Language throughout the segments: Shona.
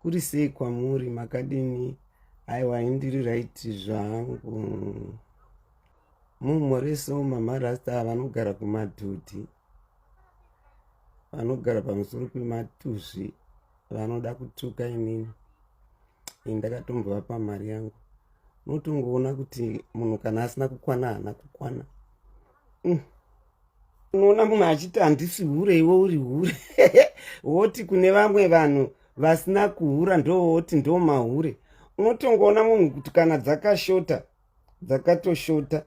Kuri sei kwamuri makadini? Aiwa indiri right zvangu. Mumhoresewo mama Rasta vanogara kumadhodhi. Vanogara pamusoro pematuzvi vanoda kutuka inini. Ini ndakatombovapa mari yangu. Unotongoona kuti munhu kana asina kukwana haana kukwana. Unoona munhu achiti handisi hure iwe uri hure woti kune vamwe vanhu vasina kuhura ndowoti ndo mahure. Unotongoona munhu kuti kana dzakashota dzakatoshota.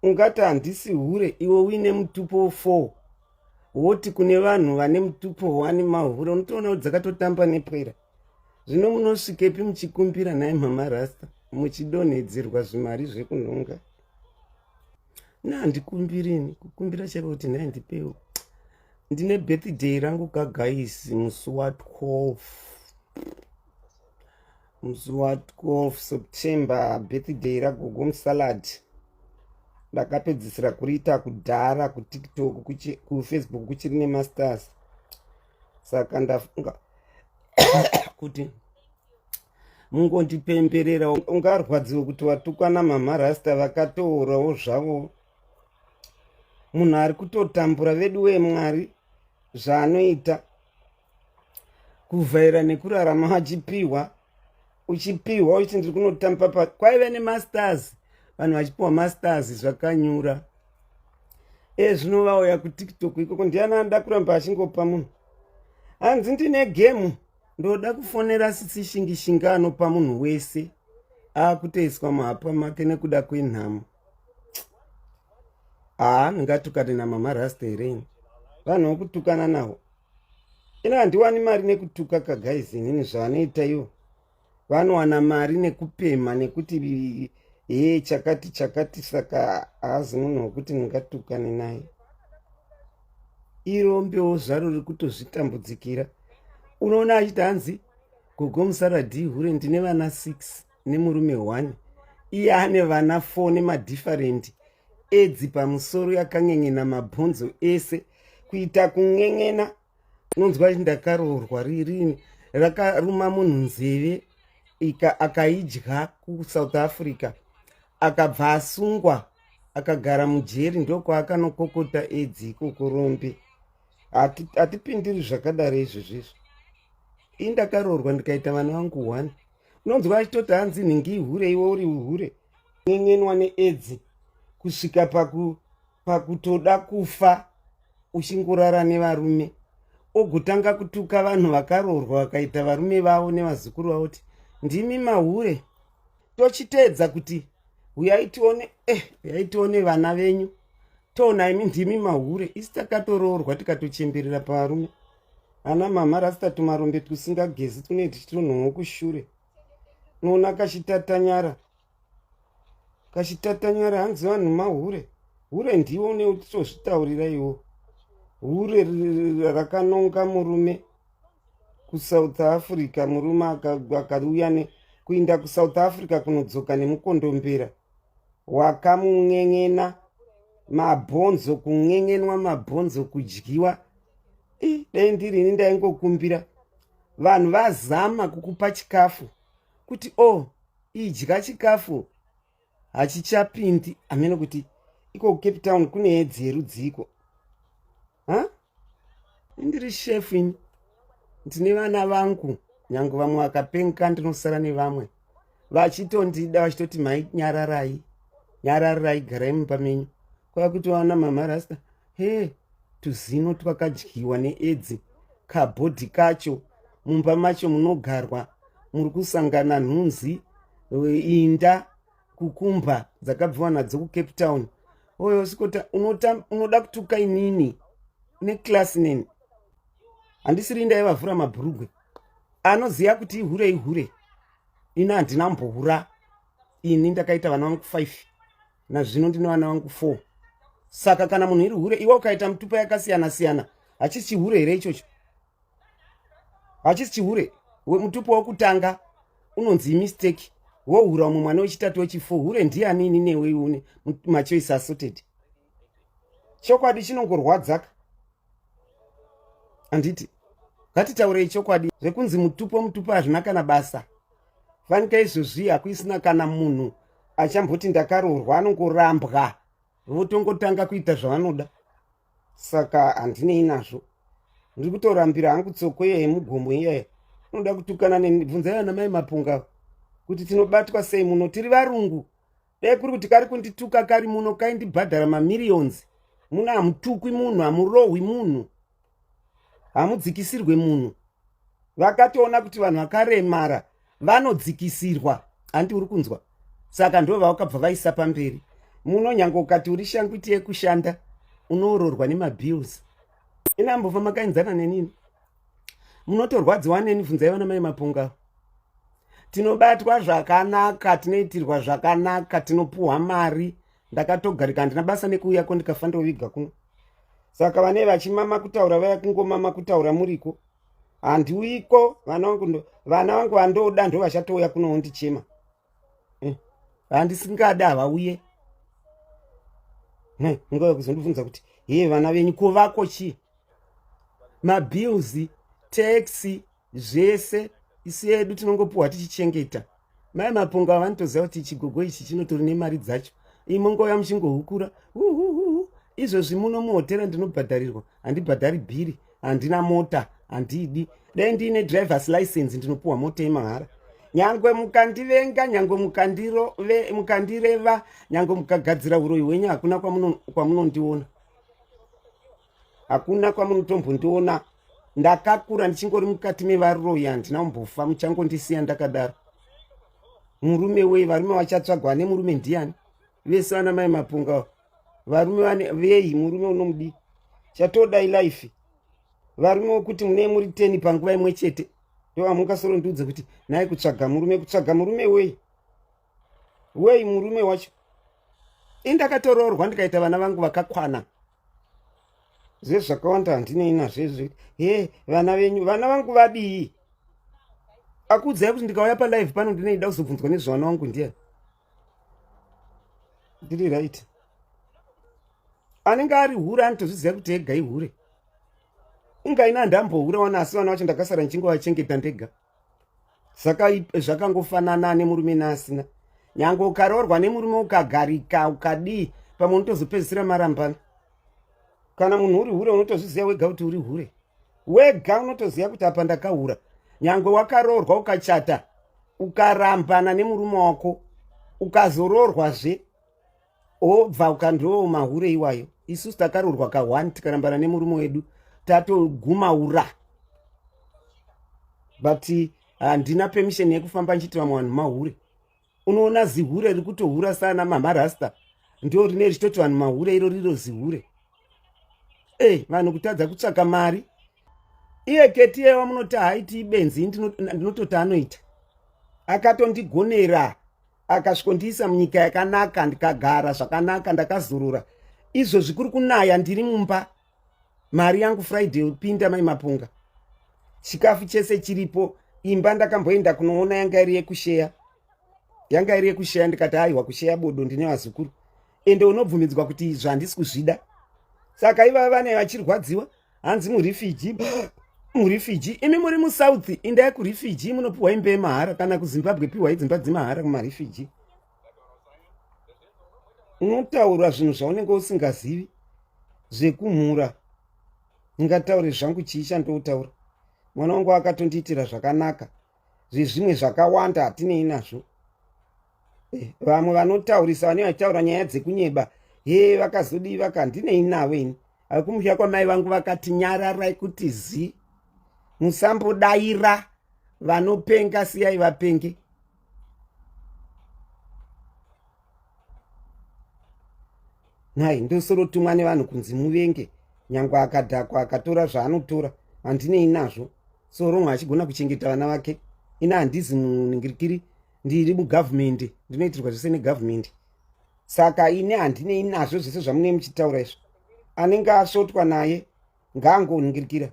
Ungati handisi hure iwe uine mutupo 4 woti kune vanhu vane mutupo 1 mahure. Unotoona kuti dzakatotamba nepwera. Zvino munosvikepi muchikumbira nhai mama Rasta muchidonhedzerwa zvimari zvekunhonga? Na handikumbirini kukumbira chaiko kuti nhai ndipewo. Ndine birthday rangu kagaisi musi wa 12, musi wa 12 September, birthday ragogo musalad. Ndakapedzisira kuriita kudhara kuTikTok, kuFacebook kuchiri nemasters, saka ndafunga kuti mungondipemberera. Ungarwadziwe kuti watukwa namama Rasta vakatoorawo zvavo. Munhu ari kutotambura vedu wemwari zvaanoita kuvhaira nekurarama achipiwa, uchipiwa uchiti ndiri kunotamba pa kwaive nemasters, vanhu vachipiwa masters zvakanyura. Ezvino vauya kuTikTok ikoko, ndiani anoda kuramba achingopa munhu? Hanzi ndine gemu, ndoda kufonera sisi Shingi Shinga anopa munhu wese akutoiswa muhapa make nekuda kwenhamo. Haa, ndingatukane namama Rasta here ini? Vanhu vokutukana navo ino handiwani mari nekutuka kagaizi inini. Zvavanoita ivo vanowana mari nekupemha nekuti hee chakati chakati, saka haazi munhu wekuti ndingatukane naye. Irombewo zvaro riri kutozvitambudzikira. Unoona achiti hanzi gogo musaradhi hure, ndine vana 6 nemurume 1, iye ane vana 4 nemadifferent edzi pamusoro yakan'en'ena mabhonzo ese kuita kun'en'ena. Unonzwa ndakaroorwa ririni rakaruma munhu nzeve akaidya kuSouth Africa, akabva asungwa akagara mujeri, ndokwaakanokokota edzi ikoko. Rombe, hatipindiri zvakadaro izvozvizvo. Ii ndakaroorwa ndikaita vana vangu 1. Unonzwa achitoti hanzi nhingi hure, iwe uri hure. N'en'enwa needzi kusvika pakutoda kufa uchingorara nevarume, ogotanga kutuka vanhu vakaroorwa vakaita varume vavo nevazukuru vavo kuti ndimi mahure. Tochiteedza kuti huyai tione, huyai tione vana venyu, toona imi ndimi mahure. Isi takatoroorwa tikatochemberera pavarume. Ana mama Rasta tumarombe tusingagezi tunee tichitonhongo kushure. Unoona kachitatanyara kachitatanyara, hanzi vanhu mahure. Hure ndiwo une utozvitaurira iwo hure rakanonga murume kuSouth Africa. Murume akauya kuinda kuSouth Africa kunodzoka nemukondombera wakamun'en'ena mabhonzo, kun'en'enwa mabhonzo kudyiwa. Dai ndiri ini ndaingokumbira vanhu vazama kukupa chikafu kuti o oh, idya chikafu hachichapindi. Hamene kuti iko kuCape Town kune edzi yerudziko ha? Ndiri chef ini, ndine vana vangu, nyange vamwe vakapenga ndinosara nevamwe vachitondida vachitoti mai nyararai, nyararai, garai mumba menyu. Kwava kuti vaona mama Rasta he tuzino twakadyiwa needzi, kabhodhi kacho mumba macho munogarwa muri kusangana nhunzi, inda kukumba dzakabviwa nadzo kuCape Town. Oyo sikota unoda kutuka inini neclass neni handisiri ndaivavhura mabhurugwe. Anoziva kuti ihure ihure. Ini handina mbohura, ini ndakaita vana vangu 5, nazvino ndine vana vangu 4. Saka kana munhu iri hure, iwe ukaita mutupo yakasiyana siyana hachisi chihure here ichocho? Hachisi chihure? Mutupo wokutanga unonzi mistake, wohura umwe mwana wechitatu, wechi4, hure ndiani? Ini newe iune machoice assorted. Chokwadi chinongorwadzaka, handiti? Ngatitaurei chokwadi, zvekunzi mutupo mutupo hazvina kana basa. Fanika izvozvi hakuisina kana munhu achamboti ndakaroorwa, anongorambwa votongotanga kuita zvavanoda. Saka handinei nazvo, ndiri kutorambira hangu tsoko iye yemugomo iyaya unoda kutukana neni. Bvunzai vana mai Mapunga kuti tinobatwa sei muno tiri varungu. Dai kuri kuti kari kundituka kari muno kaindibhadhara mamillions. Muno hamutukwi munhu, hamurohwi munhu, hamudzikisirwe munhu. Vakatoona kuti vanhu vakaremara vanodzikisirwa, handi uri kunzwa? Saka ndo vavakabva vaisa pamberi muno. Nyange ukati uri shangwiti yekushanda, unoororwa nemabills. Inambofa makainzana nenini, munotorwadziwa neni. Bvunzai vana mai Mapunga, tinobatwa zvakanaka, tinoitirwa zvakanaka, tinopuhwa mari. Ndakatogarika, handina basa nekuuyako, ndikafa ndoviga kuno. Saka vane vachimama kutaura vaya, kungomama kutaura muriko, handiuiko. Vana vangu, vana vangu vandoda ndo vachatouya kunoondichema. Vandisingada eh, havauye. Ungauya kuzondibvunza kuti hee, vana venyu kovako chii? Mabills, taxi, zvese isu yedu tinongopuhwa tichichengeta. Mai Mapunga vanotoziva kuti chigogo ichi chinotori nemari dzacho. Imongouya muchingohukura uhuhuhu. Izvozvi muno muhotera ndinobhadharirwa, handibhadhari bhiri, handina mota, handidi. Dai ndiine drivers license ndinopuhwa mota yemahara. Nyangwe mukandivenga, nyangwe mukandireva, nyangwe mukagadzira uroyi hwenyu, hakuna kwamunondiona, hakuna kwamunotombondiona. Ndakakura ndichingori mukati mevaroyi, handina kumbofa. Muchangondisiya ndakadaro. Murume wei? Varume vachatsvagwa nemurume ndiani? Vese vana mai Mapunga, varume vane vei? Murume unomudii? Chatodai life, varume wekuti mune muri 10 panguva imwe chete, ndovamungasoro ndiudze kuti nhai, kutsvaga murume, kutsvaga murume wei? Wei murume wacho? Indakatoroorwa, ndikaita vana vangu vakakwana. Zvezvakawanda handinei nazvo izvi. He, vana venyu, vana vangu vadii? Akuudzai kuti ndikauya palive pano ndinoida kuzobvunzwa nezvevana vangu ndiyani? Ndiri right. Anenge ari hure anotozviziva kuti ega ihure. Ingaina handambohura wana, asi vana vacho ndakasara ndichingovachengeta ndega. Saka zvakangofanana nemurume naasina. Nyange ukaroorwa nemurume, ukagarika, ukadii, pamwe unotozopedzisira marambana. Kana munhu uri hure, unotozviziva wega kuti uri hure. Wega unotoziva kuti apa ndakahura. Nyange wakaroorwa, ukachata, ukarambana nemurume wako, ukazoroorwazve, obva ukandoo mahure iwayo. Isusu takaroorwa ka1, tikarambana nemurume wedu, tatoguma ura. But handina permission yekufamba nchiti vamwe vanhu mahure. Unoona zihure riri kutohura sana mama rasta, ndo rine richitoti vanhu mahure, iro riro zihure. E, vanhu kutadza kutsvaka mari. Iye keti yewa munoti haiti ibenzi, ndinototi anoita. Akatondigonera, akasvikondiisa munyika yakanaka, ndikagara zvakanaka, ndakazorora. Izvozvi kuri kunaya, ndiri mumba, mari yangu Friday pinda, mai Mapunga, chikafu chese chiripo. Imba ndakamboenda kunoona, yanga iri yekusheya, yanga iri yekusheya. Ndikati aiwa, kusheya bodo, ndine vazukuru, ende unobvumidzwa kuti izvo handisi kuzvida. Saka ivava vane vachirwadziwa, hanzi murefugee, murefugee. Imi muri musouth, indai kurefugee, munopiwa imba yemahara. Kana kuZimbabwe, piwai dzimba dzemahara kumarefugee. Unotaura zvinhu zvaunenge usingazivi zvekumhura. Ndingataure zvangu chii chandoutaura? Mwana wangu akatondiitira zvakanaka, zvezvimwe zvakawanda hatinei nazvo. Vamwe vanotaurisa, vane vachitaura nyaya dzekunyeba, he, vakazodii, vaka, handinei navo ini. Akumusha kwamai vangu vakati nyararai kuti zi, musambodaira vanopenga, siyai vapenge. Nhai, ndosorotumwa nevanhu kunzi muvenge. Nyange akadhakwa, akatora zvaanotora, handinei nazvo. Soromwe achigona kuchengeta vana vake, ina handizi muningirikiri, ndiri mugavhumendi, ndinoitirwa zvese negavhumendi. Saka ini handinei nazvo zvese zvamunee muchitaura izvo. Anenge asvotwa naye ngaangoningirikira,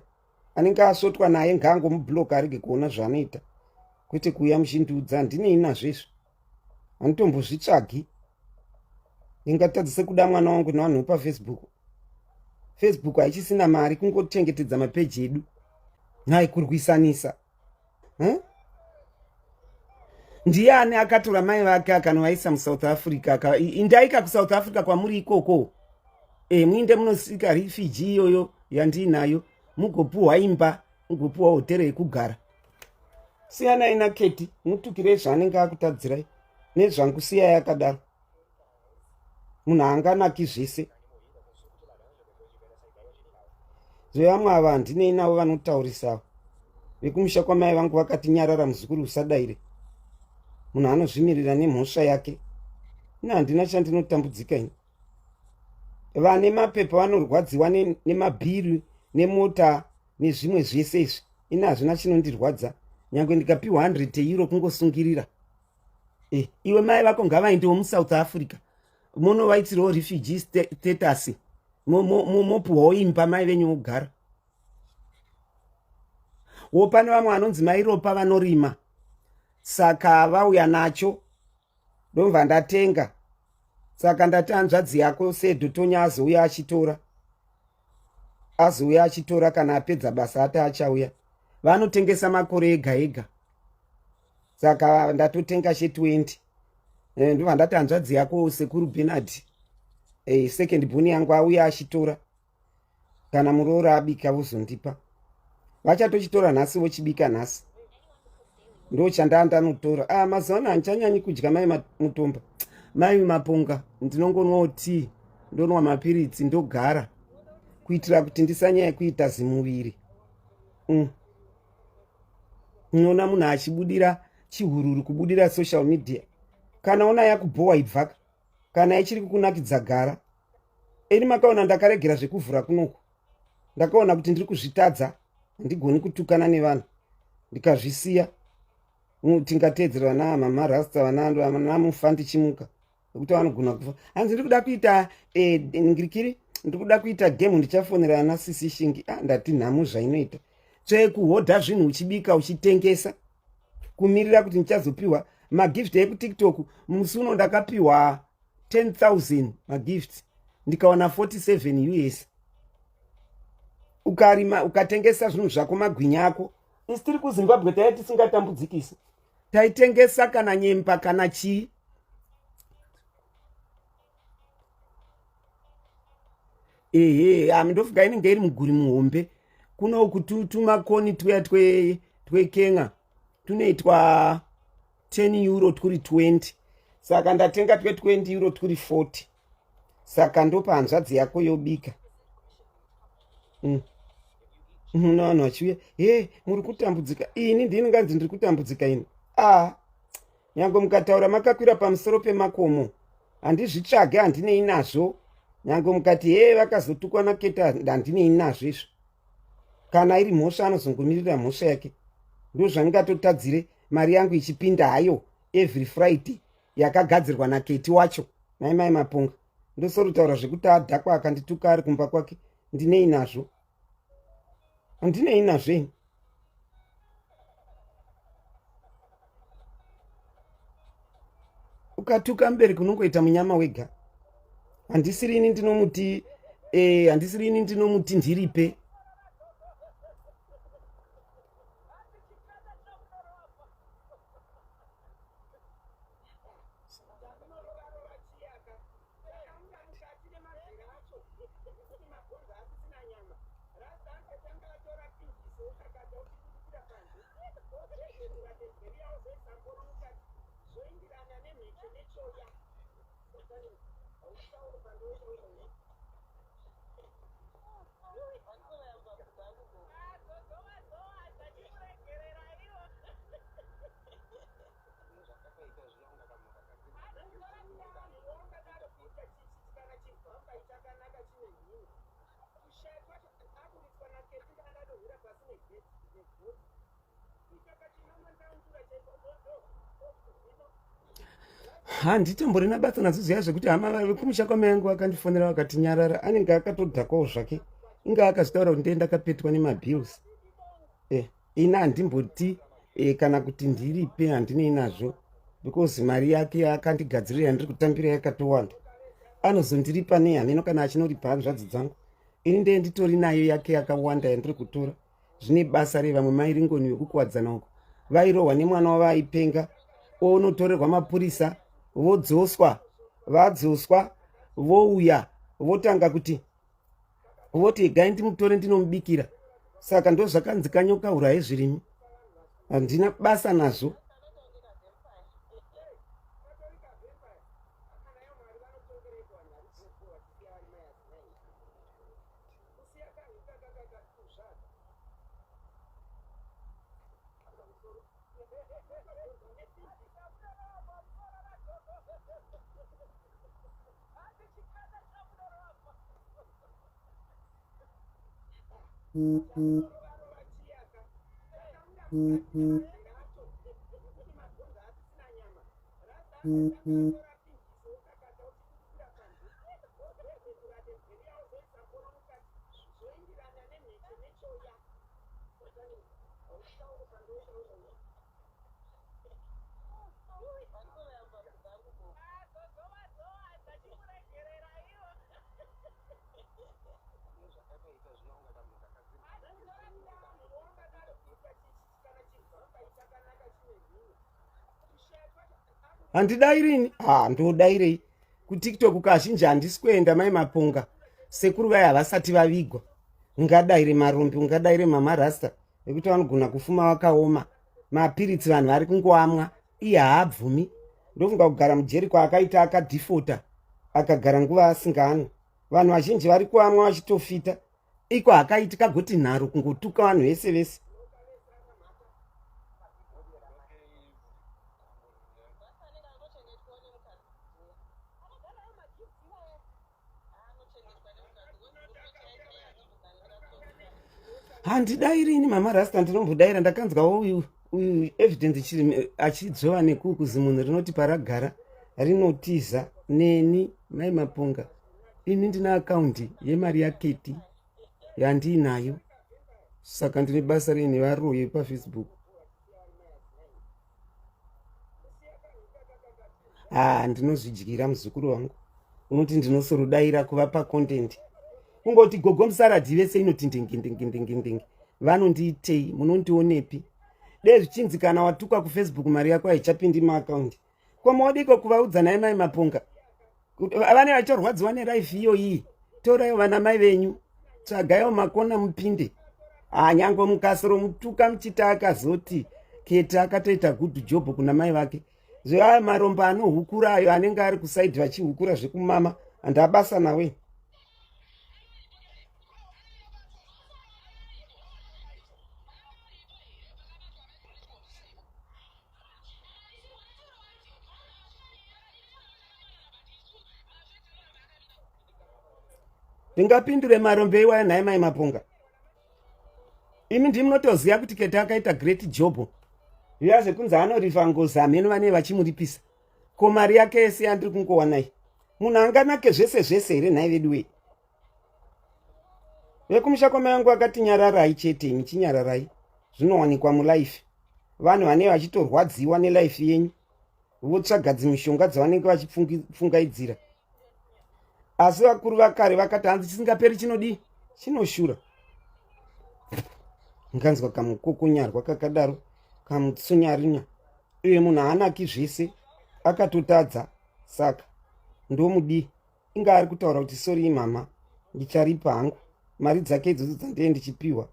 anenge asvotwa naye ngaangomubloka, arege kuona zvaanoita, kwete kuuya muchindiudza. Handinei nazvo izvo, handitombozvitsvagi. Ndingatadzise kuda mwana wangu nevanhu vepafacebook? Facebook haichisina mari, kungochengetedza mapeji edu. Nhai kurwisanisa huh? Ndiani akatora mai vake akanovaisa muSouth Africa? Indaika kuSouth Africa kwamuri ikoko. E, muinde munosika refugee iyoyo yandiinayo, mugopuhwa imba, mugopuhwa hotero yekugara. Siyanai naKeti, mutukirei zvaanenge akutadzirai. Nezvangu siyai akadaro. Munhu haanganaki zvese. Zvevamwe ava handinei navo, vanotaurisa vekumusha kwamai vangu vakati nyarara muzukuru, usadaire. Munhu anozvimirira nemhosva yake. Ina handina chandinotambudzika ini. Vane mapepa vanorwadziwa nemabhiri nemota nezvimwe zvese izvi. Ini hazvina chinondirwadza, nyange ndikapiwa 100 euro kungosungirira. Eh, iwe mai vako ngavaendewo muSouth Africa, munovaitirawo refugee status, mopuhwawo imba, mai venyu vogara wo. Pane vamwe vanonzi mairopa vanorima, saka vauya nacho, ndobva ndatenga. Saka ndati hanzvadzi yako sedhotonya azouya achitora, azouya achitora kana apedza basa. Ati achauya. Vanotengesa makore ega ega, saka ndatotenga che20. Ndobva ndati hanzvadzi yako sekuru Benard, second born yangu, auya achitora kana muroora abika, vozondipa. Vachatochitora nhasi, vochibika nhasi. Ndo chandaa ndanotora. Ah, mazuva ano handichanyanyi kudya mai mutomba, mai maponga. Ndinongonwawo tii, ndonwa mapiritsi, ndogara, kuitira kuti ndisanyanya kuita zimuviri. Unoona munhu achibudira chihururu, kubudira social media. Kana ona yakubhowa, ibvaka. Kana ichiri kukunakidza, gara. Ini makaona ndakaregera zvekuvhura kunoku. Ndakaona kuti ndiri kuzvitadza, handigoni kutukana nevanhu, ndikazvisiya. Tingateedzera vana mama rasta, vana mufa ndichimuka, nekuti vanogona kufa. Hanzi ndiri kuda kuita ngirikiri, ndiri kuda kuita game, ndichafonera ana sisi Shingi. Ah, ndati nhamu zvainoita tsve kuhodha zvinhu uchibika uchitengesa, kumirira kuti ndichazopiwa magift ekuTikTok. Musi uno ndakapiwa 10,000 magifts, ndikawana 47 US. Ukarima, ukatengesa zvinhu zvako, magwinya ako. Isi tiri kuZimbabwe taiva tisingatambudzikisi, taitengesa kana nyemba kana chii. Ehe, ami ndofunga inenge iri muguri muhombe. Kuno tumakoni tuya twekenga tunoitwa 10 euro turi 20, saka ndatenga twe 20 euro turi 40. Saka ndopa hanzvadzi yako yobika. Unoona vanhu vachiuya, he, muri kutambudzika. Ini ndini nganzi ndiri kutambudzika ini? A, nyange mukataura makakwira pamusoro pemakomo, handizvitsvage, handinei nazvo. Nyange mukati he vakazotukwa naketa, handinei nazvo izvo. Kana iri mhosva, anozongomirira mhosva yake. Ndo zvandingatotadzire mari yangu ichipinda hayo every Friday, yakagadzirwa naKeti wacho. Nai mai Mapunga, ndosorotaura zvekuti adhakwa akandituka ari kumba kwake, ndinei nazvo? Handinei nazvo ini. Ukatuka mubereki unongoita munyama wega. Handisiri ini ndinomuti, handisiri ini ndinomuti ndiripe. Handitomborina basa nazo zviya zvekuti hama vekumusha kwamai yangu vakandifonera vakati nyarara. Anenge akatodhakwawo zvake, inge akazvitaura kuti ndee ndakapetwa nemabills. Ini handimboti kana kuti ndiripe, handinei nazvo, because mari yake yaakandigadzirira yandiri kutambira yakatowanda. Anozondiripa nei? Hameno kana achinoripa hanzvadzi dzangu. Ini ndee nditori nayo yake yakawanda yandiri kutora. Zvine basa rei vamwe mai ringoni vekukuwadzana uko vairohwa nemwana wavo aipenga, onotorerwa mapurisa, vodzoswa, vadzoswa vouya votanga kuti voti gai ndimutore ndinomubikira. Saka ndozvakanzi kanyoka hura hezvirimi, handina basa nazvo. Handidairini ha ndodairei kuTikTok kazhinji handisi kuenda mai Mapunga. Sekuru vaya havasati vavigwa, ungadaire marombe, ungadaire mama rasta vekuti vanogona kufuma vakaoma mapiritsi, vanhu vari kungoamwa, iye haabvumi. Ndofunga kugara mujeri kwaakaita akadhifota, akagara nguva asingaanwi. Vanhu vazhinji vari kuamwa vachitofita iko hakaiti kagoti nharo kungotuka vanhu vese vese. Handidairi ini mama rasta, ndinombodaira. Ndakanzwawo uyu uyu Evidence achidzvova nekuku zimunhu rinoti paragara rinotiza neni. Mai Mapunga, ini ndine akaundi yemari yaketi yandiinayo, saka ndine basa rei nevaroyi paFacebook? Ah, ndinozvidyira muzukuru wangu. Unoti ndinosorodaira kuvapa content, kungoti gogo musaradhi vese inoti ndingi ndingi ndingi ndingi, vanondiitei? Munondionepi? Dei zvichinzi kana watuka kuFacebook mari yako haichapindi maakaundi, komodiko kuvaudza nai mai Mapunga vane vachorwadziwa nelife iyoyi. Toraiwo vana mai venyu, tsvagaiwo makona mupinde. Hanyange mukasoro mutuka muchiti akazoti Keti akatoita good job kuna mai vake. Zveaya maromba anohukura ayo anenge ari kusaidhi vachihukura zvekumama, handabasa nawe. Ndingapindure marombe iwayo nhai mai Mapunga? Imi ndimi munotoziva kuti Kete akaita great job. Zviya zvekunzi anorifa ngozi, hameno vanee vachimuripisa. Ko mari yake yese yandiri kungowanai, munhu anganake zvese zvese here nhai vedu wei? Vekumusha kwamai vangu vakati nyararai chete, imi chinyararai, zvinowanikwa mulife. Vanhu vanee vachitorwadziwa nelife yenyu, votsvaga dzimishonga dzavanenge vachipfungaidzira. Asi vakuru vakare vakati hanzi chisingaperi chinodii? Chinoshura. Nganzwa kamukokonyarwa kakadaro, kamutsunyarinya. Uye munhu haanaki zvese, akatotadza, saka ndomudii? Inga ari kutaura kuti sori mama, ndicharipa hangu mari dzake idzodzo dzandee ndichipiwa.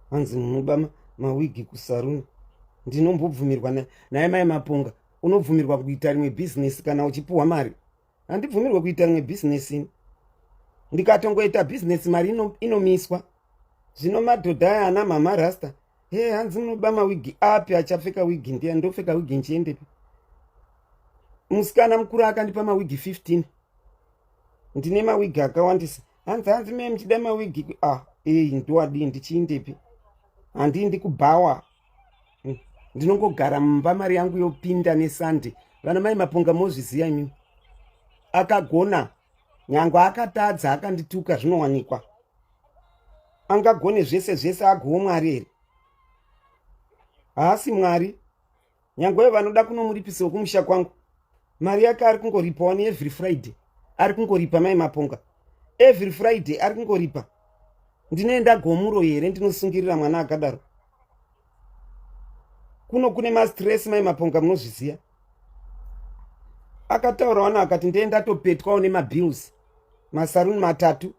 Hanzi munoba mawigi kusaruni. Ndinombobvumirwa naye mai Mapunga? Unobvumirwa kuita rimwe bhizinesi kana uchipuhwa mari. Handibvumirwe kuita rimwe bhizinesi ini. Ndikatongoita bhizinesi mari inomiswa. Zvino madhodha aya ana mama rasta, he, hanzi munoba mawigi api? Achapfeka wigi ndiya, ndopfeka wigi nchiendepi? Musikana mukuru akandipa mawigi 15, ndine mawigi akawandisa. Hanzi me muchida mawigi? Ah, ei, ndoadii? Ndichiindepi? Handindi kubhawa, ndinongogara mumba, mari yangu yopinda neSunday. Vana mai Mapunga mozviziva imimi. Akagona nyange akatadza akandituka, zvinowanikwa. Angagone zvese zvese agowo Mwari here? Haasi Mwari. Nyange vanoda kunomuripisa wekumusha kwangu, mari yake ari kungoripawo neevery Friday, ari kungoripa mai Maponga. Every Friday ari kungoripa. Ndinoenda gomuro here ndinosungirira mwana akadaro? Kuno kune mastress mai Maponga munozviziva. Akataura wana akati ndiye ndatopetwawo nemabills masaruni matatu.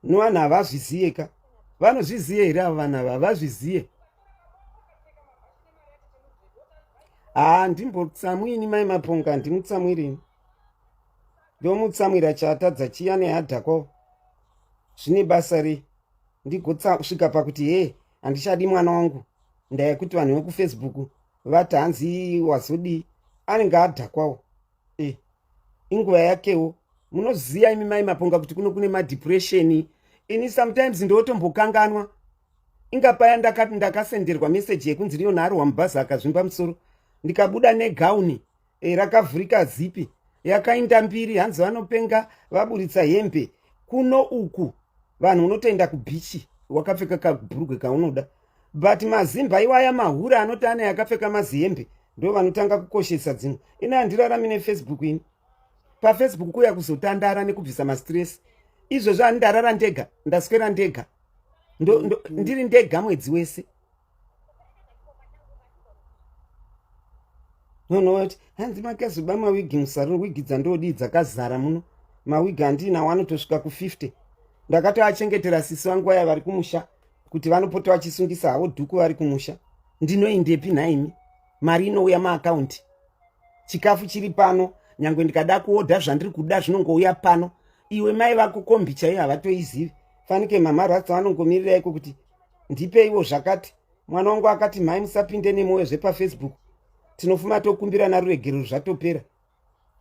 Novanhu havazviziye ka. Vanozviziye here ava vanhu ava? Havazviziye. Haa ndimbotsamwini mai Maponga, handimutsamwirini. Ndomutsamwira chaatadza chiya nehadhakwa. Zvine basa rei? Ndigosvika pakuti he handichadi mwana wangu ndaya kuti vanhu vekufacebook vati hanzi wazodii anenge adhakwawo e, inguva yakewo munoziva imi mai Maponga kuti kuno kune madepression ini sometimes ndotombokanganwa inga paya ndakati ndakasenderwa meseji yekunzi Leon arohwa mubhazi akazvimba musoro ndikabuda negauni e, rakavhurika zipi yakainda mbiri hanzi vanopenga vaburitsa hembe kuno uku vanhu unotoenda kubhichi wakapfeka kabhurugwe kaunoda but mazimba iwaya mahura anoti ane akapfeka mazihembe ndo vanotanga kukoshesa dzimwe ini handirarami nefacebook ini pafacebook kuya kuzotandara nekubvisa mastress izvozvo ani ndarara ndega ndaswera ndega ndiri ndega mwedzi wese nonoti hanzi makazoba mawigi musaruni wigi dzandodii dzakazara muno mawigi andiinawo anotosvika ku50 ndakatoachengetera sisi vangu vaya vari kumusha kuti vanopota vachisungisa havo dhuku vari kumusha ndinoindepi nhaimi mari inouya maakaunti chikafu chiri pano nyange ndikada kuodha zvandiri kuda zvinongouya pano iwe mai vako kombi chaiyo havatoizivi fanike mama ratsa vanongomirira iko kuti ndipeiwo zvakati mwana wangu akati mhai musapinde nemwoyo zvepafacebook tinofuma tokumbirana ruregerero zvatopera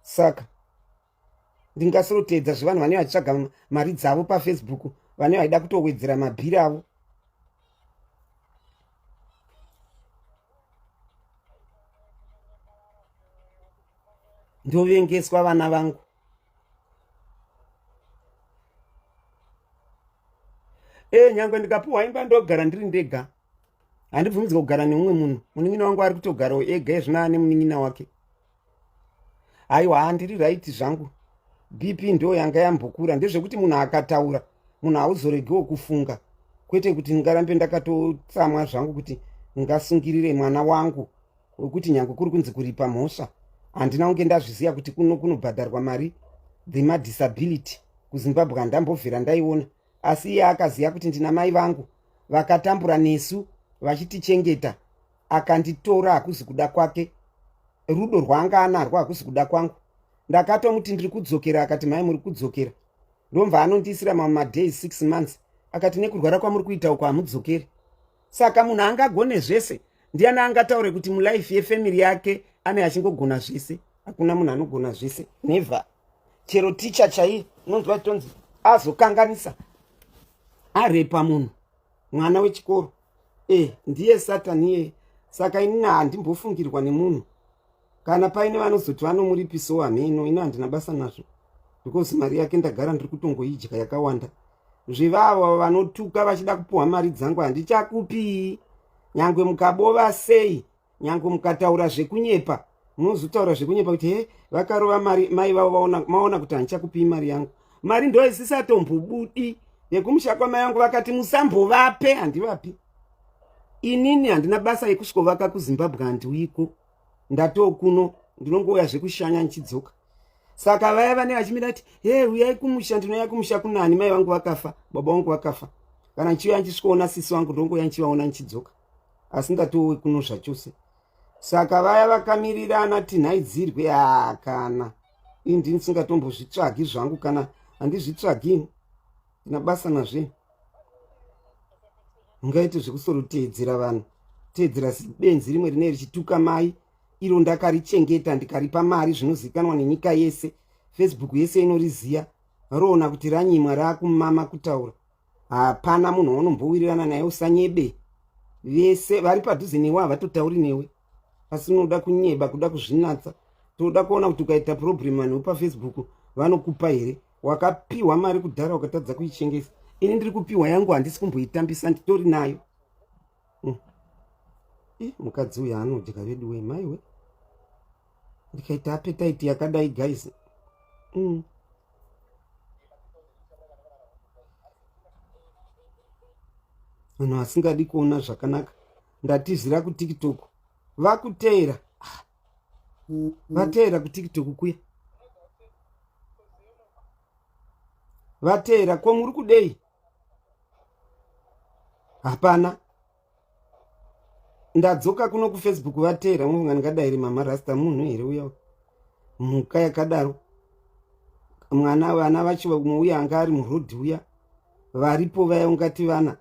saka ndingasoroteedza zvevanhu vane vachitsvaga mari dzavo pafacebook vane vaida kutowedzera mabhiri avo ndovengeswa vana vangu e nyangwe ndikapiwa imba ndogara ndiri ndega handibvumidzwa kugara neumwe munhu munin'ina wangu ari kutogarawo ega ezvino ane munin'ina wake aiwa handiri right zvangu bp ndo yanga yambokura ndezvekuti munhu akataura munhu hauzoregiwo kufunga kwete kuti ndingarambe ndakatotsamwa zvangu kuti ndingasungirire mwana wangu wekuti nyange kuri kunzi kuripa mhosva handina kunge ndazviziva kuti kuno kunobhadharwa mari dzemadisability kuzimbabwe handambobvira ndaiona asi iye akaziva kuti ndina mai vangu vakatambura nesu vachitichengeta akanditora hakuzi kuda kwake rudo rwaanga anarwo hakuzi kuda kwangu ndakatomuti ndiri kudzokera akati mai muri kudzokera ndomva anondiisira mamwe madays 6 months akati nekurwara kwamuri kuita uko hamudzokeri saka munhu angagone zvese ndiani angataure kuti mulife yefamily yake ane achingogona zvese hakuna munhu anogona zvese never chero ticha chaiye unonzwa tonzi azokanganisa arepa munhu mwana wechikoro e ndiye satani iyeye saka inini handimbofungirwa nemunhu kana paine vanozoti vanomuripisawo hameno ini handina basa nazvo because mari yake ndagara ndiri kutongoidya yakawanda zvivavo vanotuka vachida kupuhwa mari dzangu handichakupii nyangwe mukabova sei nyangwe mukataura zvekunyepa munozotaura zvekunyepa kuti he vakarova mari mai vavo vaona maona kuti handichakupii mari yangu mari ndo isisatombobudi yekumusha kwamai vangu vakati musambovape handivapi inini handina basa yekusvikovaka kuzimbabwe handiuiko ndatoo kuno ndinongouya zvekushanya ndichidzoka saka vaya vane vachimira kuti he uyai kumusha ndinouya kumusha kunani mai vangu vakafa baba vangu vakafa kana ndichiuya ndichisvikoona sisi vangu ndongouya ndichivaona ndichidzoka asi ndatowe kuno zvachose saka vaya vakamirirana tinhaidzirwe aa kana ini ndini singatombozvitsvagi zvangu kana handizvitsvagi ini ndina basa nazve ungaite zvekusoroteedzera vanhu teedzera zibenzi rimwe rine richituka mai iro ndakarichengeta ndikaripa mari zvinozivikanwa nenyika yese facebook yese inoriziya roona kuti ranyimwa raakumama kutaura hapana munhu waunombowirirana naye usanyebe vese vari padhuze newe havatotauri newe asi unoda kunyeba kuda kuzvinatsa toda kuona kuti ukaita problem vanhu vepafacebook vanokupa here wakapiwa mari kudhara ukatadza kuichengesa ini ndiri kupiwa yangu handisi kumboitambisa nditori nayo mm. mukadzi uyu anodya vedu we maiwe ndikaita appetite yakadai guys mm. Vanhu vasingadi kuona zvakanaka. Ndatizira kuTikTok. Vakuteera. Vateera kuTikTok kuya. Vateera ko muri kudei? Hapana. Ndadzoka kuno kufacebook vateera mufunga ndingadai mama rasta munhu here uya mhuka yakadaro mwana vana vacho umwe uya anga ari muroad uya varipo vaya ungati vana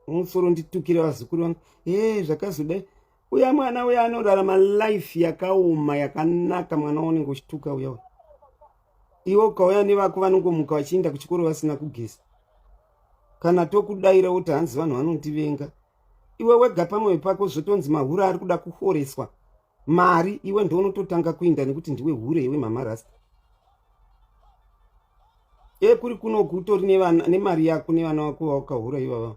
umusoro nditukire vazukuru vangu ee zvakazodai uya mwana uya anorarama life yakaoma yakanaka mwana waunenge uchituka uya uya iwe ukauya nevako vanongomuka vachienda kuchikoro vasina kugeza kana tokudaira woti hanzi vanhu vanondivenga iwe wega pamwoyo pako zvotonzi mahura ari kuda kuhoreswa mari iwe ndounototanga kuinda nekuti ndiwe hure iwe mama rasta e kuri kunoku utori nemari yako nevana vako vaukahura ivava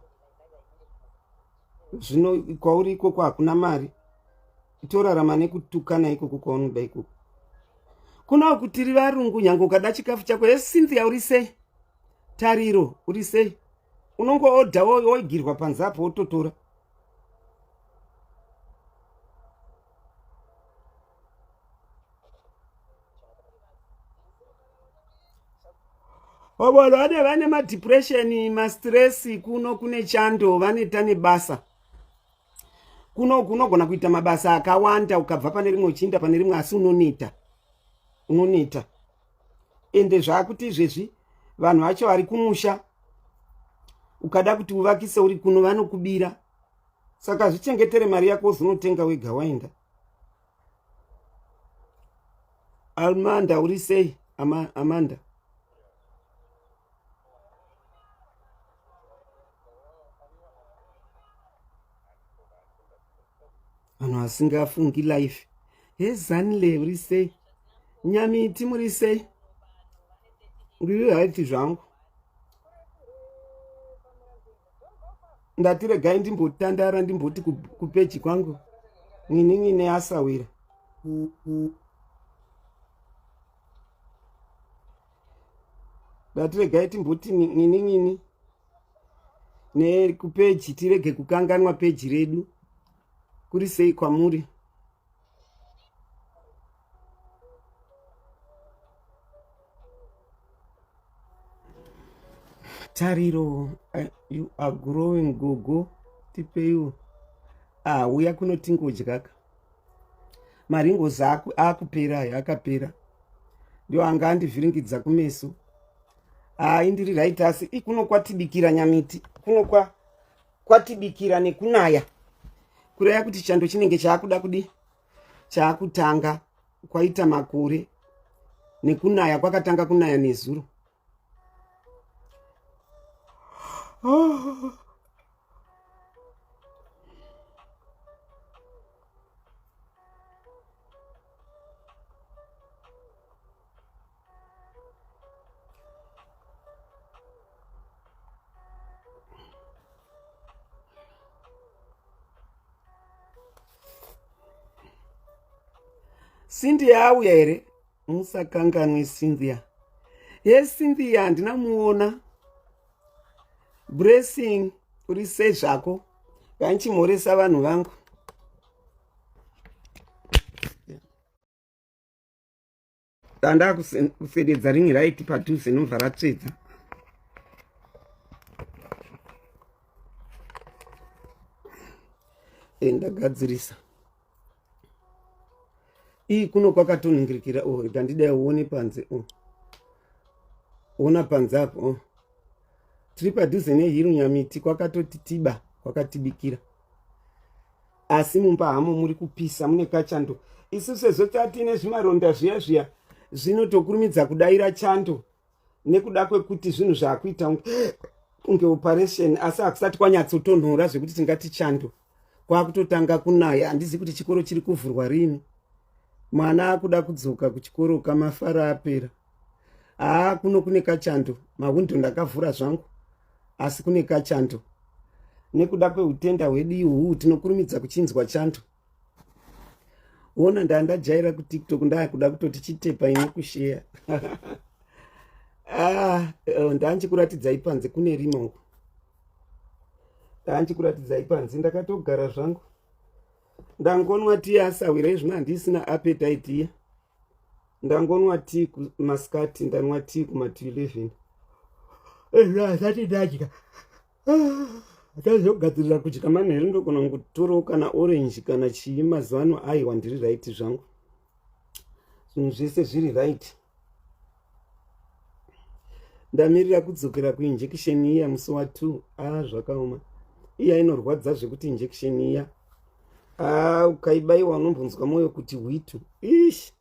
zvino kwauri ikoko hakuna mari torarama nekutukana ikoko kwaunoda ikoko kunoku tiri varungu nyange ukada chikafu chako he cynthia uri sei tariro uri sei unongoodha woigirwa panze apo wototora Vanhu vane vane madepression mastress kuno kune chando vaneta nebasa kuno kunogona kuita mabasa akawanda ukabva pane rimwe uchiinda pane rimwe asi unoneta unoneta ende zvaakuti izvezvi vanhu vacho vari kumusha ukada kuti uvakise uri kuno vanokubira saka zvichengetere mari yako uzonotenga wega waenda almanda uri sei Ama, amanda vanhu vasingafungi life hezanle uri sei nyamiti muri sei ndiri haiti zvangu ndati regai ndimbotandara ndimboti kupeji kwangu nginin'ine asawira ndati regai timboti nginin'ini nekupeji tirege kukanganwa peji redu kuri sei kwamuri Tariro, you are growing gogo, tipeiwo. Ah, uya kuno tingodyaka. Maringozi akupera ayo akapera. Ndio anga andivhiringidza kumeso. Ah, indiri right asi ikuno kwatibikira nyamiti. Kuno kwa kwatibikira nekunaya. Kureva kuti chando chinenge chaakuda kudi chaakutanga kwaita makore nekunaya kwakatanga kunaya nezuro oh. Cynthia auya here? Musakanganwe Cynthia. Yes Cynthia handina muona. Blessing uri sei zvako? Vanchimhoresa vanhu vangu. Danda kusededza ring right padhuze nobva ratsvedza. Ndagadzirisa. Iyi kuno kwakatonhingirikira oh, rega ndidai uone panze oh. Ona panze apo oh. Tiri padhuze nehiru nyamiti kwakatotitiba kwakatibikira. Asi mumba hamo muri kupisa mune kachando. Isu sezvo tatine zvimaronda zviya zviya zvinotokurumidza kudaira chando nekuda kwekuti zvinhu zvaakuita kunge operation asi hakusati kwanyatsotonhora zvekuti tingati chando kwakutotanga kunaya handizi kuti chikoro chiri kuvhurwa rini mwana akuda kudzoka kuchikoro kamafara apera haa kuno kune kachando mahwindo ndakavhura zvangu asi kune kachando nekuda kweutenda hwedu ihuu tinokurumidza kuchinzwa chando wona ndandajaira kutiktok ndaakuda kutoti chitepa ini kusheya ah, eh, ndanchikuratidzai panze kune rima uku. Ndandichikuratidzai panze ndakatogara zvangu. Ndangonwa tii asahwira izvino handisina appetite iya. Ndangonwa tii kumasikati ndanwa tii kuma 11. Ezvo asati ndadya. Ndazogadzirira kudya manheru ndogona kungotorawo kana orange kana chii mazuva ano aiwa ndiri right zvangu. Zvinhu zvese zviri right. Ndamirira kudzokera kuinjection iya musi wa 2. Ah zvakaoma. Iya inorwadza zvekuti injection iya. Ah ukaibayiwa unombonzwa moyo kuti hwitu. Ish.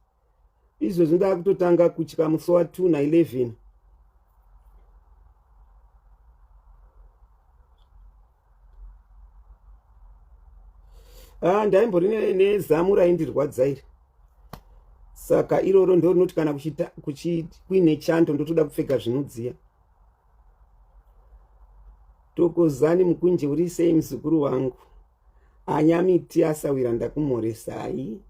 Izvozvi ndakutotanga kutya musi wa 2 na 11. Ah, ndaimbori nezamu raindirwadza iri saka iroro ndo rinoti kana kuine chando ndotoda kupfeka zvinodziya tokozani mukunje uri sei muzukuru wangu anyamiti asawira ndakumhoresai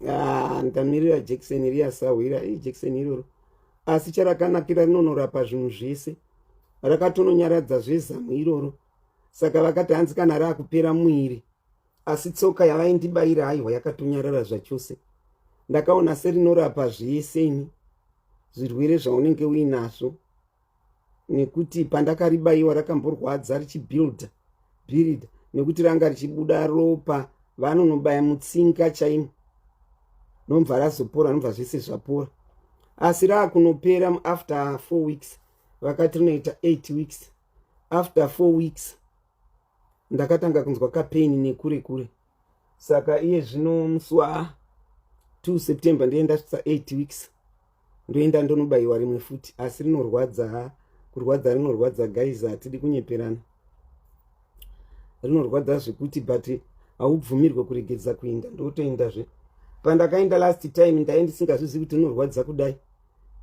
ah, ndamirira jekiseni riya sahwira ii jekiseni iroro asi charakanakira rinonorapa zvinhu zvese rakatononyaradza zvezamu iroro saka vakati hanzi kana raakupera muiri asi tsoka yavaindibayira haiwa yakatonyarara zvachose ndakaona serinorapa zvese ini zvirwere zvaunenge uinazvo nekuti pandakaribayiwa rakamborwadza richibuilda builda nekuti ranga richibuda ropa vanonobaya mutsinga chaimo nobva razopora nobva zvese zvapora asi raakunopera after four weeks vakati rinoita eight weeks after four weeks ndakatanga kunzwa kapain nekure kure saka iye zvino musi wa 2 september ndiye ndasvitsa 8 weeks ndoenda ndonobayiwa rimwe futi asi rinorwadza ha kurwadza rinorwadza guys hatidi kunyeperana rinorwadza zvekuti but haubvumirwe kuregedza kuenda ndotoendazve pandakaenda last time ndai ndisingazvizivi kuti rinorwadza kudai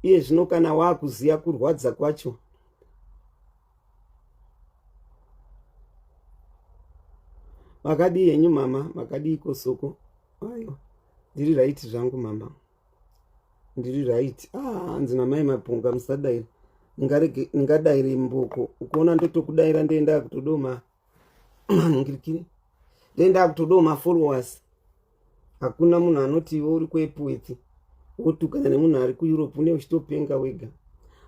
iye zvino kana waakuziva kurwadza kwacho Makadii henyu mama, makadii kosoko? Aiwa, ndiri right zvangu mama, ndiri right. Ah, hanzi namai Mapunga musadaira, ndingadaire mboko ukuona ndotokudaira ndoenda kutodoma manhingirikiri, ndoenda kutodoma followers. Hakuna munhu anoti iwe uri kuEpworth wotukana nemunhu ari kuEurope une uchitopenga wega.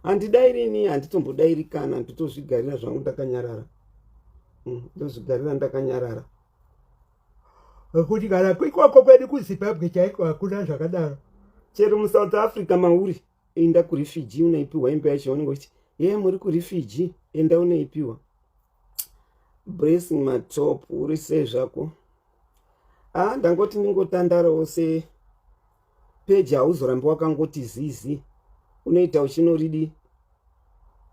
Handidairi ini, handitombodairi kana, ndotozvigarira zvangu ndakanyarara. Ndozvigarira ndakanyarara. Nekuti kana ikoko kwedu kuZimbabwe chaiko hakuna zvakadaro. Chero muSouth Africa mauri, enda kurefugee unoipiwa imba yacho yaunenge uchiti ye muri kurefugee, enda unoipiwa. Blessing Matop, uri sei zvako? Ah, ndangoti ndingotandarawo se peji hauzorambi wakangoti zizi unoita uchinoridi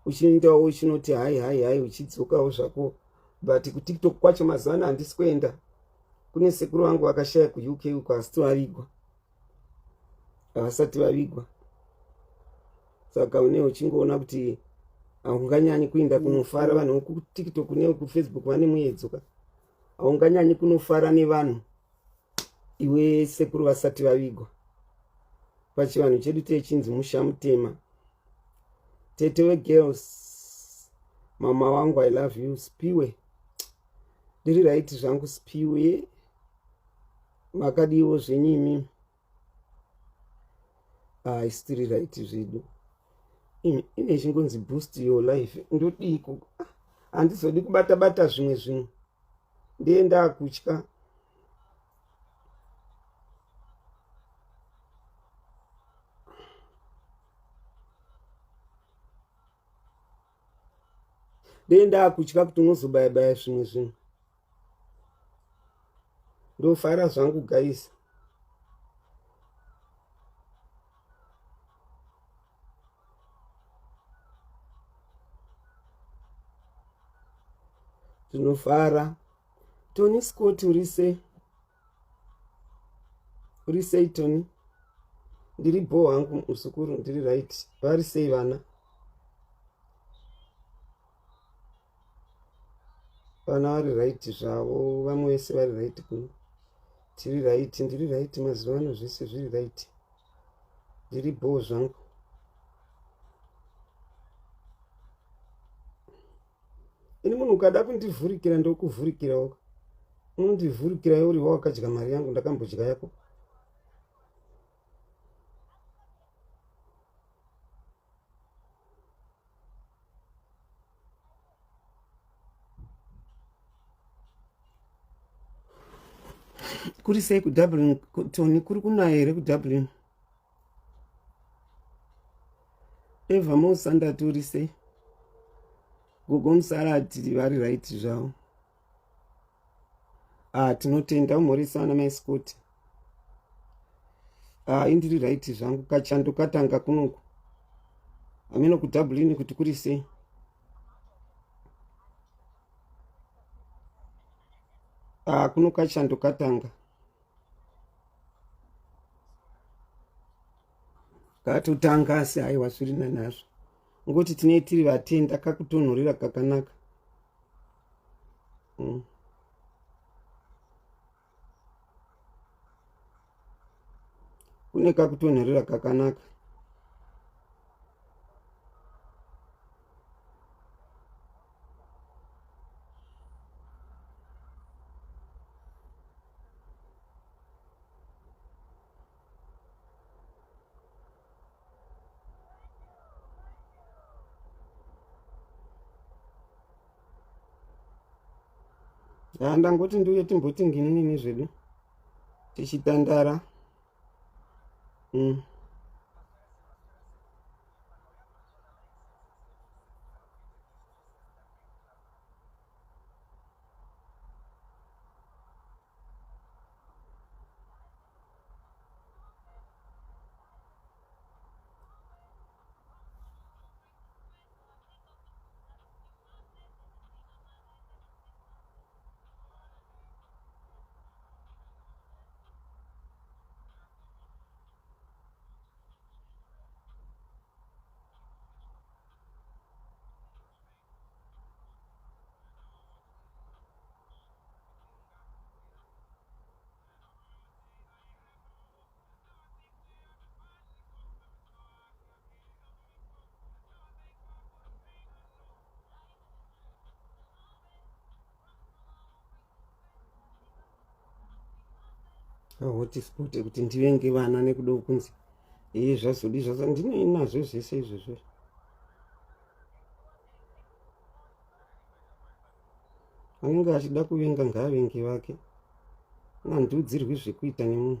uchiendawo uchinoti hai hai hai uchidzokawo zvako but kutiktok kwacho mazuva ano handisi kuenda kune sekuru vangu vakashaya kuuk uko asi vavigwa havasati vavigwa saka une uchingoona kuti haunganyanyi kuinda kunofara vanhu vekutiktok nevekufacebook vane muedzo ka haunganyanyi kunofara nevanhu iwe sekuru vasati vavigwa pachivanhu chedu techinzi musha mutema tete wegirls mama wangu i love you spiwe ndiri right zvangu spiwe makadiwo zvenyu imimi ah, isi tiri right zvedu ine ichingonzi boost your life ndodiiko ah, handizodi kubata bata zvimwe zvimwe ndiye ndakutya ndiye ndakutya kuti unozobaya baya zvimwe zvinhu ndofara zvangu guys Tinofara. Tony Scott uri sei? Uri sei Tony? Ndiri bho hangu muzukuru, ndiri right. Vari sei vana? Vana vari right zvavo, vamwe vese vari right kuno. Tiri right, ndiri right mazuva ano zvese zviri right. Ndiri bho zvangu. Ini munhu ukada kundivhurikira ndokuvhurikirawo. Unondivhurikira iwe uri wakadya mari yangu ndakambodya yako. Kuri sei kuDublin Tony kuri kunaya here kuDublin? Eva Mosandati uri sei? Gogo Musarati vari right zvavo. Ah, tinotenda umhoresana mai Scott. Ah, indiri right zvangu kachando katanga kunoku. Hameno kuDublin kuti kuri sei? Ah, kuno kachando katanga. Katotanga asi haiwa zviri nanazvo. Ngoti tinei tiri vatenda kakutonhorera kakanaka. Kune kakutonhorera kakanaka. Ya, ndangoti ndiuye timboti nginini zvedu tichitandara. Hotspot kuti ndivenge vana nekuda kunzi iye zvazodi zvazo ndinei nazvo zvese izvozvo. Anenge achida kuvenga ngaavenge vake, nandiudzirwi zvekuita nemunhu.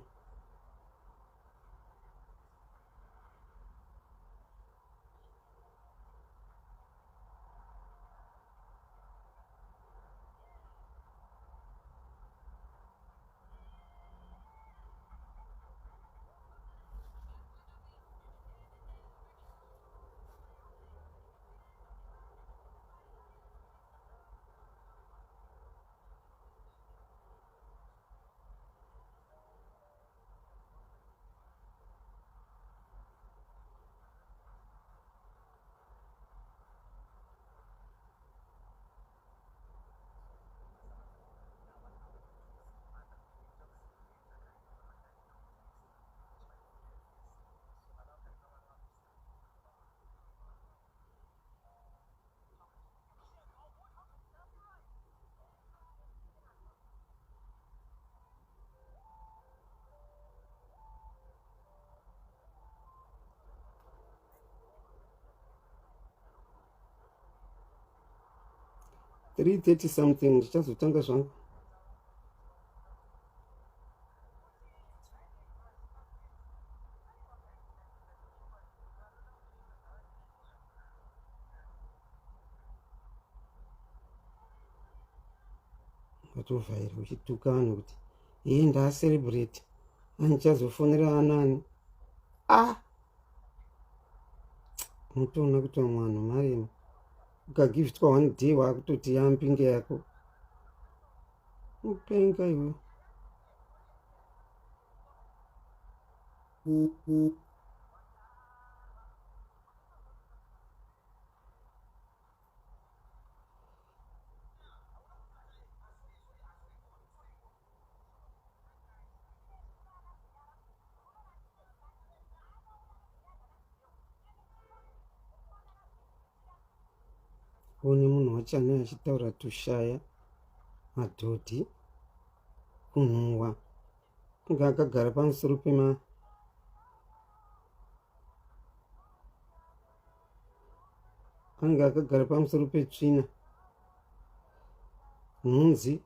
3:30 something ndichazotanga zvangu. Watovhaira uchituka vanhu kuti iye ndaacelebrate andichazofonera anani. Ah, unotoona kuti vamwe vanhu marema ukagiftwa one day waakutoti yampinge yako upenga iwe. One munhu wacho. Machane achitaura tushaya madhodhi kunhuhwa kunge akagara pamusoro pema anenge akagara pamusoro petsvina nhunzi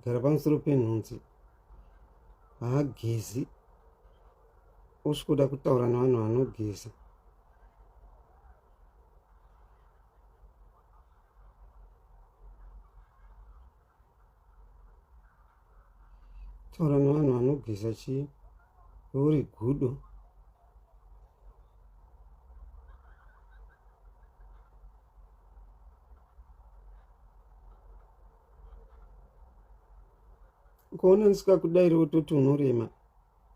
gara pamusoro penhunzi haagezi osvikoda kutaura nevanhu vanogeza taura nevanhu vanogeza chii uri gudo ukaona ndisikakudairi wototi unorema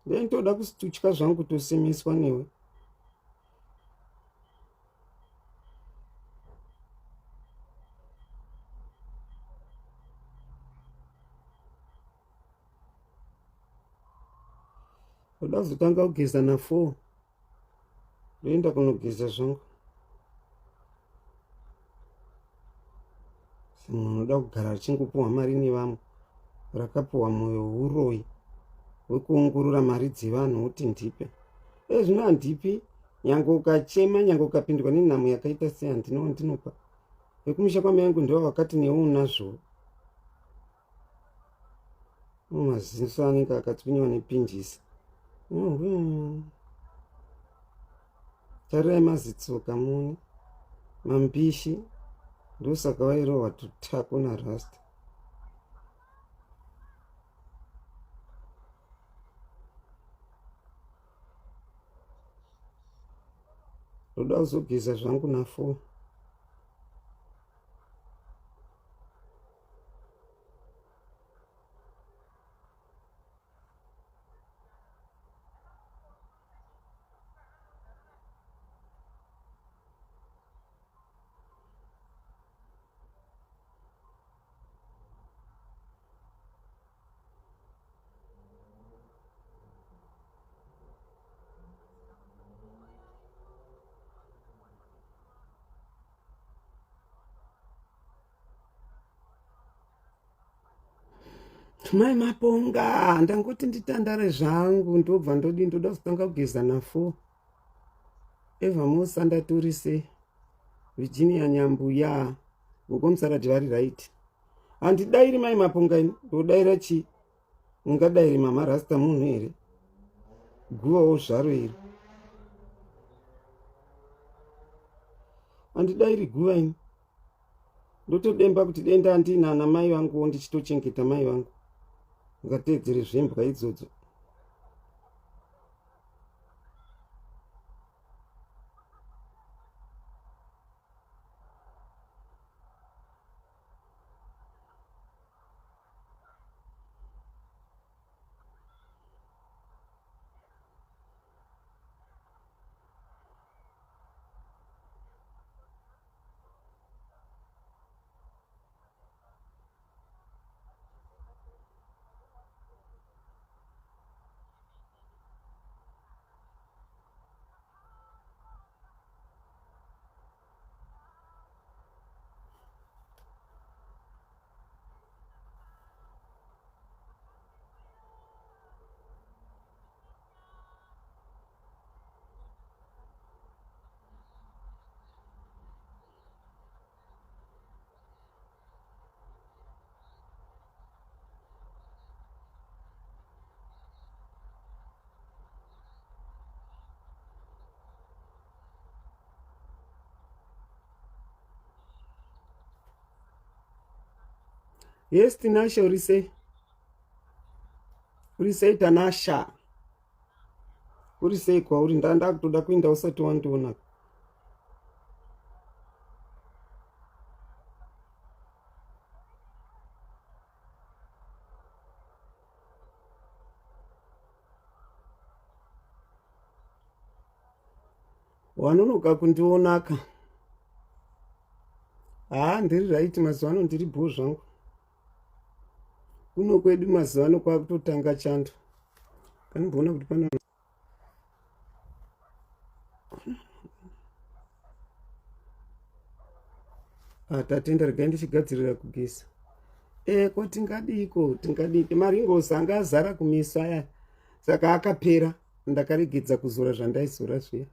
ndai ndoda kusitutya zvangu kutosemeswa newe ndoda kuzotanga kugeza na4 ndoenda kunogeza zvangu munhu unoda kugara achingopuhwa mari nevamwe rakapuhwa mwoyo uroyi wekuongorora mari dzevanhu woti ndipe e zvino handipi nyange ukachema nyange ukapindwa nenhamo yakaita sei handina wandinopa vekumusha kwamai yangu ndivo vakati newe unazvo maziso anenge akatswinyiwa nepinjisi tarirai mazitsoka muni mambishi ndosaka vairohwa tutako narasta ndoda kuzogeza zvangu na4 Mai Maponga, ndangoti nditandare zvangu ndobva ndodi ndoda kuzotanga kugeza nafo. Eva Musa ndaturise Virginia Nyambuya gogo Musaradi vari right. Handidairi mai Maponga ini ndodaira chii? Ungadairi mama Rasta munhu here? Guvawo zvaro iri. Handidairi guva ini. Ndotodemba kuti denda andina ana mai vanguwo ndichitochengeta mai vangu. Ungateedzere zvembwa idzodzo. Yes, Tinashe, uri sei? Uri sei Tanasha? Uri sei kwauri? Ndanda kutoda kuinda usati wandiona. Wanonoka kundionaka. Haa ndiri right mazuva ano ndiri bhoo zvangu. Kuno kwedu mazuva ano kwakutotanga chando. Kanomboona kuti pana Ah, tatenda, regai ndichigadzirira kugeza. Eko tingadiko, tingadiki maringosi anga azara kumeso aya, saka akapera, ndakaregedza kuzora zvandaizora zviya.